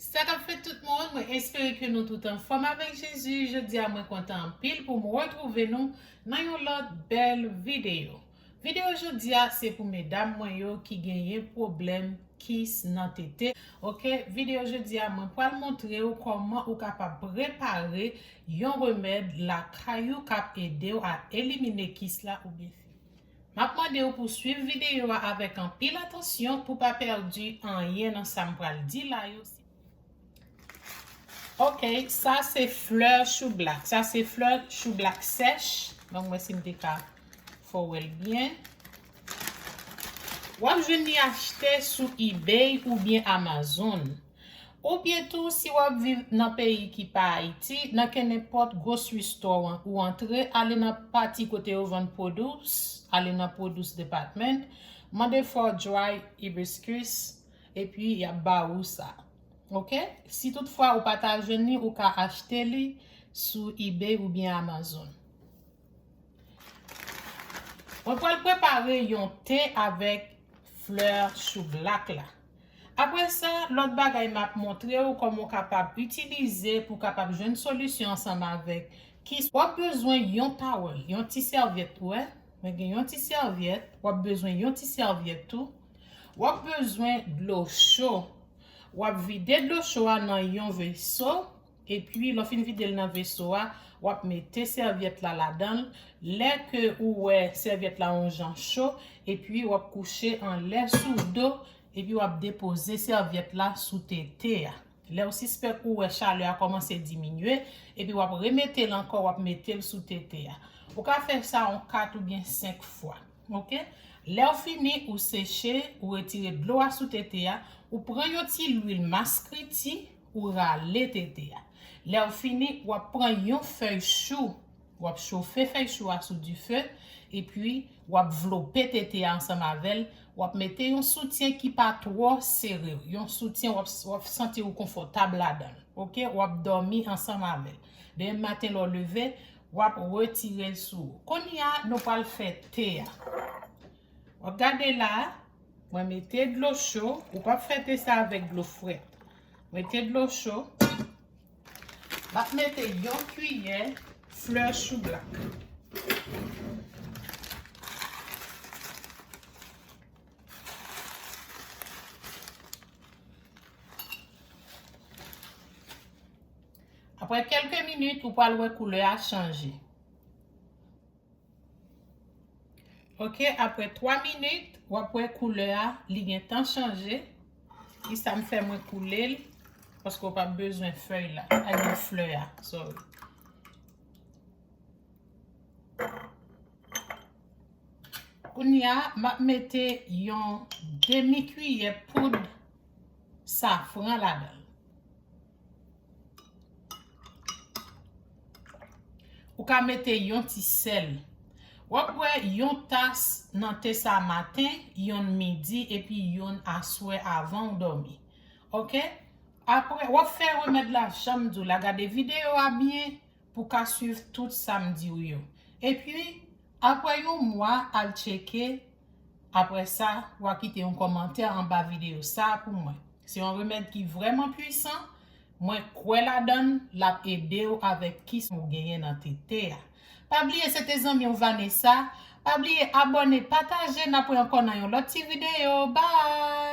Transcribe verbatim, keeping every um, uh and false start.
Sa k ap fèt tout moun, mwen espere ke nou tout anfòm avèk Jezi. Jodi a mwen kontan anpil pou m retwouve nou nan yon lòt bèl videyo. Videyo jodi a se pou medam mwen yo ki genyen pwoblèm kis nan tete. Oke, videyo jodi a mwen pral montre w kòman ou kapab prepare yon remèd lakay ou k ap ede w a elimine kis la oubyen fib. M ap mande w pou swiv videyo a avèk anpil atansyon pou pa pèdi anyen nan sa m pral di la yo. Oke, sa se flè choublak. Sa se flè choublak sèch. Ban m wè si m te ka fè w wè l byen. W ap jwenn li achte sou eBay oubyen Amazon. Oubyen tou, si w ap viv nan peyi ki pa Ayiti, nan kenenpòt grocery store ou antre, ale nan pati kote yo vann produce, ale nan produce department, mande for dry hibiscus, epi y ap ba ou sa. Oke? Si toutfwa ou pa ta jwenn li, ou ka achte li sou eBay oubyen Amazon. Mwen pral prepare yon te avèk flè choublak la. Apre sa, lòt bagay m ap montre w kòman w kapab itilize pou w kapab jwenn solisyon ansanm avèk kis. W ap bezwen yon towel, yon ti sèvyèt, ou wè. Mwen gen yon ti sèvyèt, w ap bezwen yon ti sèvyèt tou. W ap bezwen dlo cho. W ap vide dlo cho a nan yon veso, epi lè w fin vide l nan veso a, w ap mete sèvyèt la ladan l. Lè ke ou wè sèvyèt la yon jan cho, epi w ap kouche anlè sou do, epi w ap depoze sèvyèt la sou tete a. Lè w sispèk ou wè chalè a kòmanse diminye, epi w ap remete l ankò, w ap mete l sou tete a. Ou ka fè sa yon kat oubyen senk fwa. Oke? Lè w fini, ou seche, ou retire dlo a sou tete a, ou pran yon ti lwil maskriti, ou rale tete a. Lè w fini, w ap pran yon fèy chou, w ap chofe fèy chou a sou dife, epi w ap vlope tete a ansanm avè l, w ap mete yon soutyen ki pa twò sere, yon soutyen w ap, w ap santi w konfòtab ladan l. Oke? W ap dòmi ansanm avè l. Demen maten lè w leve, w ap retire l sou ou. Kounye a, nou pral fè te a. W ap gade la, mwen mete dlo cho, ou p ap fè te sa avèk dlo frèt. Mete dlo cho, m ap mete yon kiyè flè choublak. Apre kèlke minit, ou pral wè koulè a chanje. Oke, apre twa minit, w ap wè koulè a, li gentan chanje. Ki sa m fè mwen koule l, paske w p ap bezwen fèy la, ay, flè a, sorry. Kounye a, m ap mete yon demi kiyè poud safran ladan l. Ou ka mete yon ti sèl. W ap wè yon tas nan te sa maten, yonn midi, epi yonn aswè avan w dòmi. Oke? Apre, w ap fè remèd la jan m di w la, gade videyo a byen pou w ka swiv tout sa m di w yo. Epi, apre yon mwa, al tcheke. Apre sa, w a kite yon kòmantè anba videyo sa a pou mwen. Se yon remèd ki vrèman pwisan. Mwen kwè ladan l, l ap ede w avèk kis ou genyen nan tete a. Pa bliye, se te zanmi w Vanessa. Pa bliye abòne, pataje, n ap wè ankò nan yon lòt ti videyo. Bye!